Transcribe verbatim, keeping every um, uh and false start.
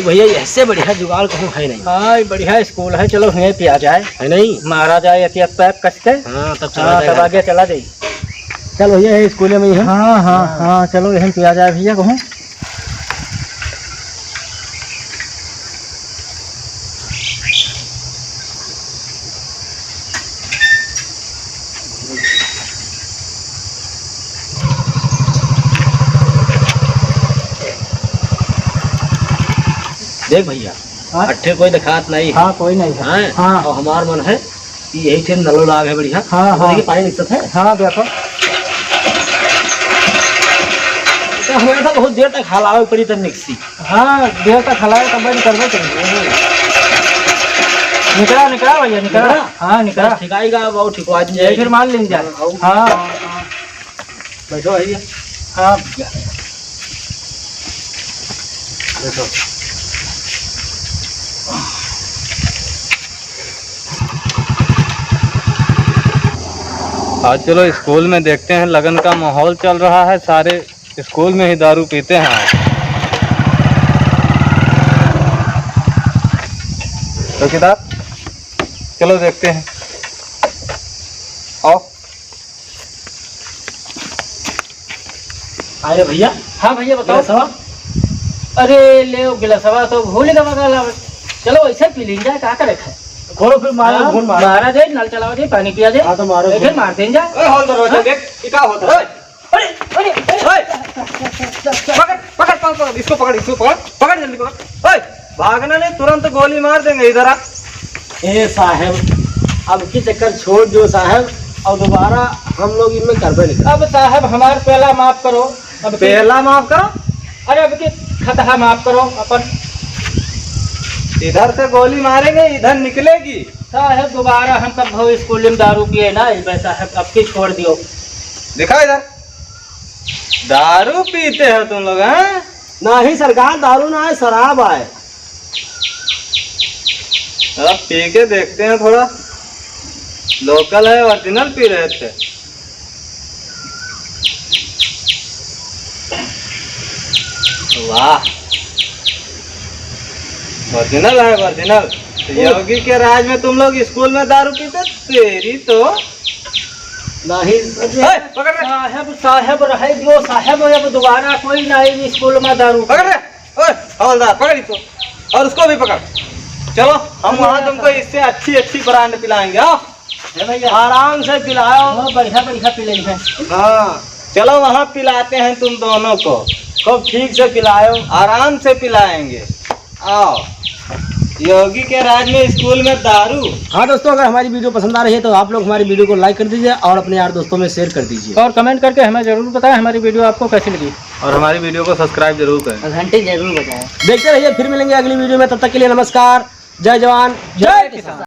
भैया, इससे बढ़िया जुगाड़ कहूँ है नहीं। हाँ, ये बढ़िया स्कूल है, चलो, यहीं पिया जाए। है नहीं? मारा जाए एक, एक पैप कस के। हाँ, तब चला हाँ, जाए तब घर। आगे चला जाए। चल भैया, ये स्कूल में ही है। हाँ, हाँ, हाँ। हाँ, चलो, यहीं पिया जाए भैया कहूँ। देख भैया, हाँ? अट्ठे कोई देखात नहीं है। हाँ, कोई नहीं है। हाँ? हाँ। और हमार मन है कि यही ठे नलो लाग है बढ़िया। हाँ, तो हाँ। देखिए, पानी निकलत है। हाँ, देखो। तो हमें तो बहुत देर तक हलावे पड़ी तब निकसी। हाँ, देर तक हलावे तब बंद करबे करेंगे। निकला, निकला भैया, निकला। निकला? हाँ, निकला। बस ठिकाई का, वो ठिकवा दीजिए। फिर मान लेंगे। हाँ, हाँ। हाँ, हाँ। बैठो भैया। हाँ। बैठो। आज चलो स्कूल में देखते हैं, लगन का माहौल चल रहा है, सारे स्कूल में ही दारू पीते हैं। चौकीदार, चलो देखते हैं, आओ। अरे भैया। हाँ भैया, बताओ। गिलासवा? अरे ले, वो गिलासवा तो भूल गवा गला। चलो, ऐसे पी लीन जाए, का करे खाए? खोलो फिर, मारो, हाँ, घूम मारो। मारा जाए, नल चलावा जाए, पानी पिया जाए। हाँ, तो मारो, ऐसे घूम। मार देन जाए। ए, हॉल दरवाजा हाँ? देख, ये का होता है? अरे, अरे, अरे। ओए! पकड़, पकड़, पकड़, पकड़, इसको पकड़, इसको पकड़, पकड़, जल्दी पकड़। ओए, भागना नहीं, तुरंत गोली मार देंगे इधर आ। ए साहब, अब की चक्कर छोड़ दो साहब, और दोबारा हम लोग इनमें करबे नहीं। अब साहब हमार पहला माफ करो, अब की पहला माफ करो? अरे अब की खतहा माफ करो अपन। इधर से गोली मारेंगे, इधर निकलेगी। साहब दोबारा हम कब स्कूल में दारू पिए ना, इस साहब अब की छोड़ दियो। दिखा इधर। दारू पीते हो तुम लोग, हैं? नहीं सरकार, दारू ना है, शराब है। अब पी के देखते हैं थोड़ा। लोकल है, ओरिजिनल पी रहे थे। वाह, ओरिजिनल है, ओरिजिनल। तो योगी के राज में तुम लोग स्कूल में दारू पीते, तेरी तो। नहीं। ए, पकड़ रे। साहब, साहब रहे जो साहब, अब दोबारा कोई नहीं स्कूल में दारू। पकड़ रे। ओए, हवलदार, पकड़ इसको। और उसको भी पकड़। चलो, हम वहाँ तुमको इससे अच्छी, अच्छी ब्रांड पिलाएंगे, आओ। है भैया। आराम से पिलाओ। हाँ, बढ़िया, बढ़िया पिलाएंगे। हाँ, चलो वहाँ पिलाते हैं तुम दोनों को। खूब ठीक से पिलाओ, आराम से पिलाएंगे। आओ, योगी के राज में स्कूल में दारू। हाँ दोस्तों, अगर हमारी वीडियो पसंद आ रही है तो आप लोग हमारी वीडियो को लाइक कर दीजिए और अपने यार दोस्तों में शेयर कर दीजिए। और कमेंट करके हमें जरूर बताएं हमारी वीडियो आपको कैसी लगी। और हमारी वीडियो को सब्सक्राइब जरूर करें। और घंटी जरूर बजाएं। देखते रहिए, फिर मिलेंगे अगली वीडियो में। तब तक के लिए नमस्कार, जय जवान, जय किसान।